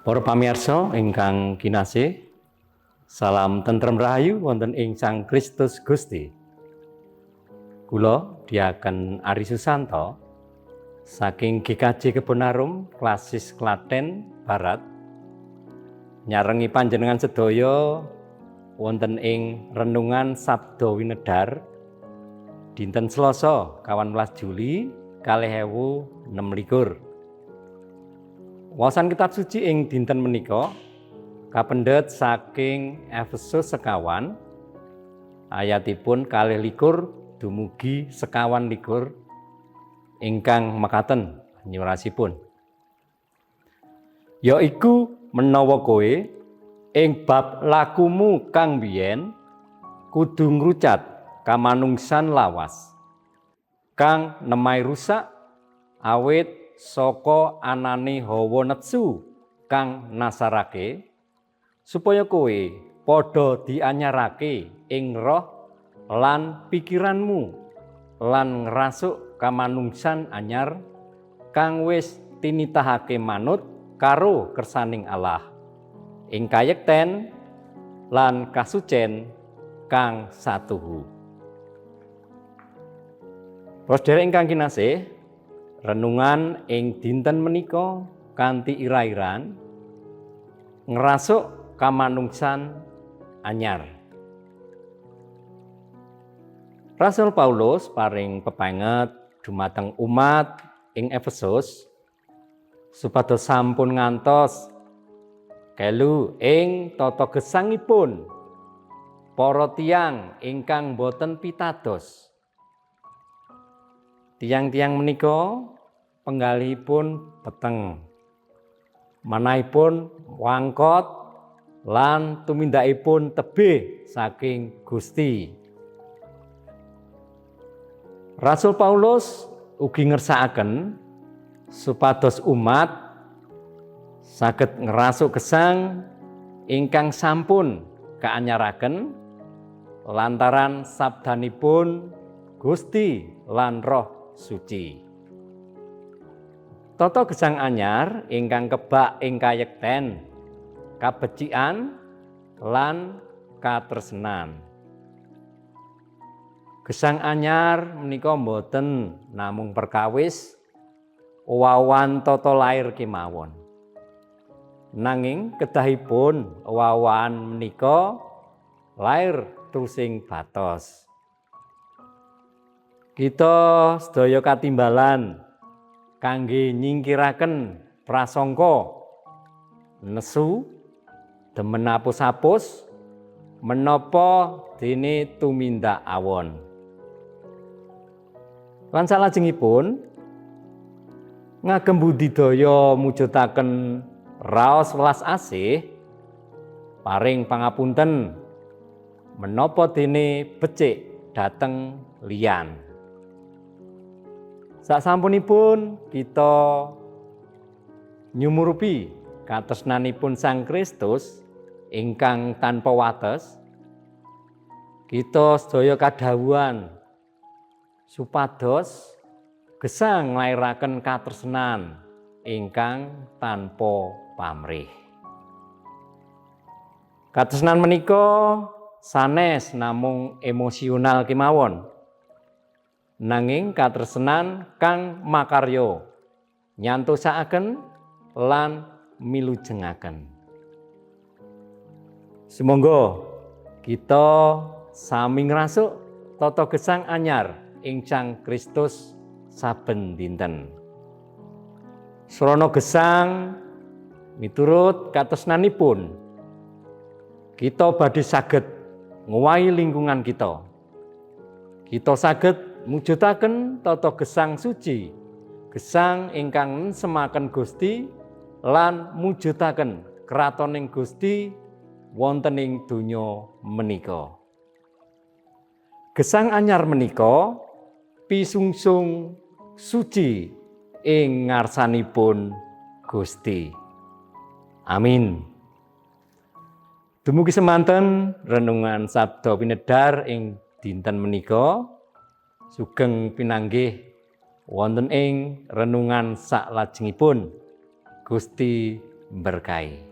Para pamirsa ingkang kinasih, salam tentrem rahayu wonten ing Sang Kristus Gusti. Kula Diaken Ari Susanto saking GKJ Kebonarum Klasis Klaten Barat nyarengi panjenengan sedaya wonten ing renungan Sabda Winedar dinten Selasa 18 Juli 2026. Wawasan kitab suci ing dinten menika kapendhet saking Efesus 5 ayatipun 22 dumugi 21 ingkang mekaten nyurasipun. Yaiku menawa kowe ing bab lakumu kang biyen kudu ngrucat kamanungsan lawas kang nemai rusak awit saka anane hawa nepsu kang nasarake, supaya kowe padha dianyarake ing roh lan pikiranmu lan ngrasuk kamanungsan anyar kang wis tinitahake manut karo kersaning Allah ing kayekten lan kasucen kang satuhu. Para sedherek ingkang kinasih, renungan ing dinten menika kanthi ira-iran ngrasuk kamanungsan anyar. Rasul Paulus paring pepanget dumateng umat ing Efesus supados sampun ngantos kelu ing tata gesangipun para tiyang ingkang boten pitados. Tiyang-tiyang menika penggalihipun peteng, manahipun wangkot lan tumindakipun tebih saking Gusti. Rasul Paulus ugi ngersakaken supados umat saged ngrasuk gesang ingkang sampun kaanyaraken lantaran sabdanipun Gusti lan Roh Suci. Tata gesang anyar ingkang kebak ing kayekten, kabecikan lan katresnan. Gesang anyar menika mboten namung perkawis wawan tata lair kemawon. Nanging kedahipun wawan menika lair trusing batos. Kita sedaya katimbalan kangge nyingkiraken prasangka nesu, demen apus-apus menapa dene tumindak awon. Lan salajengipun ngagem budidaya mujudaken raos welas asih paring pangapunten menapa dene becik dhateng liyan. Sasampunipun kita nyumurupi katresnanipun Sang Kristus ingkang tanpa wates, kita sedaya kadhawuhan supados gesang nglairaken katresnan ingkang tanpa pamrih. Katresnan menika sanes namung emosional kemawon, nanging katresnan kang makarya nyantosakaken lan milujengaken. Sumangga kita sami ngrasuk tata gesang anyar ing Sang Kristus saben dinten. Srana gesang miturut katresnanipun, kita badhe saged ngowahi lingkungan kita. Kita saged mujudaken tata gesang suci, gesang ingkang semaken Gusti lan mujudaken kratoning Gusti wonten ing donya menika. Gesang anyar menika pisungsung suci ing ngarsanipun Gusti. Amin. Dumugi semanten renungan Sabda Winedar ing dinten menika. Sugeng pinanggih Wonten ing renungan saklajengipun. Gusti berkahi.